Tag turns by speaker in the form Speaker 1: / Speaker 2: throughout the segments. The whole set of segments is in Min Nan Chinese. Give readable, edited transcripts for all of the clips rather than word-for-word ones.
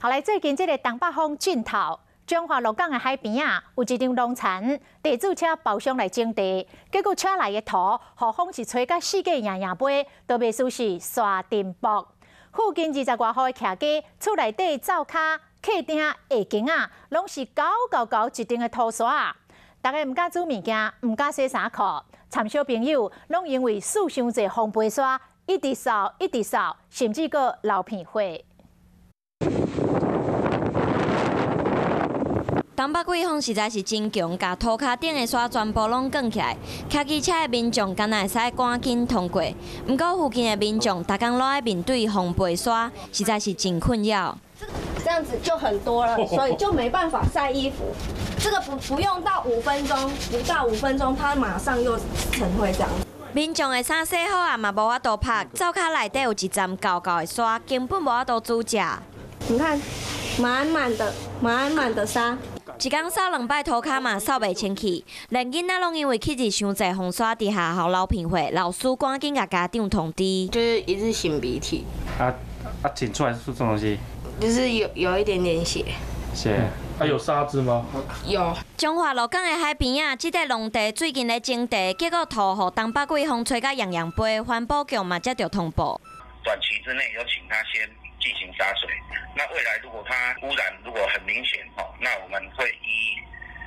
Speaker 1: 後來最近這个東北風陣頭，彰化鹿港的海邊啊，有一張農田，地主車包商來整地，結果車內的土，予風是吹甲四界搖搖飛，都袂輸是沙塵暴。附近20外戶的徛家，厝內底灶跤、客廳下間啊，攏是厚厚厚一層的土沙。大家毋敢煮物件，毋敢洗衫褲，參小朋友攏因為挲傷濟風飛沙，一直掃一直掃，甚至閣流鼻血。
Speaker 2: 東北季風實在是真強，共塗跤頂的沙全部攏捲起來。騎機車的民眾敢若會使趕緊通過，毋過附近的民眾逐工攏愛面對風飛沙，實在是真困擾。
Speaker 3: 這樣子就很多了，所以就沒辦法曬衣服。這個不用到五分鐘，不到五分鐘，它馬上又成灰這樣。
Speaker 2: 民眾的衫洗好啊，嘛無法度曬，灶跤內底有一層厚厚的沙，根本無法度煮食。
Speaker 3: 你看，滿滿的滿滿的沙。
Speaker 2: 一工掃兩擺塗跤嘛，掃袂清氣，連囡仔攏因為吸入傷濟風沙，佇學校流鼻血，老師趕緊共家長通知。
Speaker 4: 就是一直擤鼻涕。
Speaker 5: 啊啊！擤出來是什麼東西？
Speaker 4: 就是有一點點血。
Speaker 5: 血？啊，有沙子嗎？
Speaker 4: 有。
Speaker 2: 彰化鹿港的海邊啊，這塊農地最近咧整地，結果土予東北季風吹甲搖搖飛，環保局嘛接著通報。
Speaker 6: 短期之內有請他先進行灑水。那未來如果它污染如果很明顯，那我們會依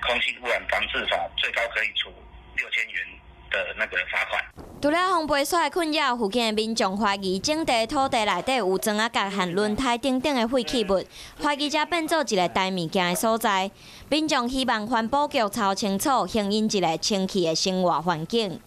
Speaker 6: 空氣污染防治法，最高可以處6000元的那個罰款。
Speaker 2: 除了風飛沙的困擾，附近的民眾懷疑整地土地內底有磚仔角和輪胎等等的廢棄物，懷疑這變做一个刣物件的所在。民眾希望環保局查清楚，還𪜶一个清氣的生活環境。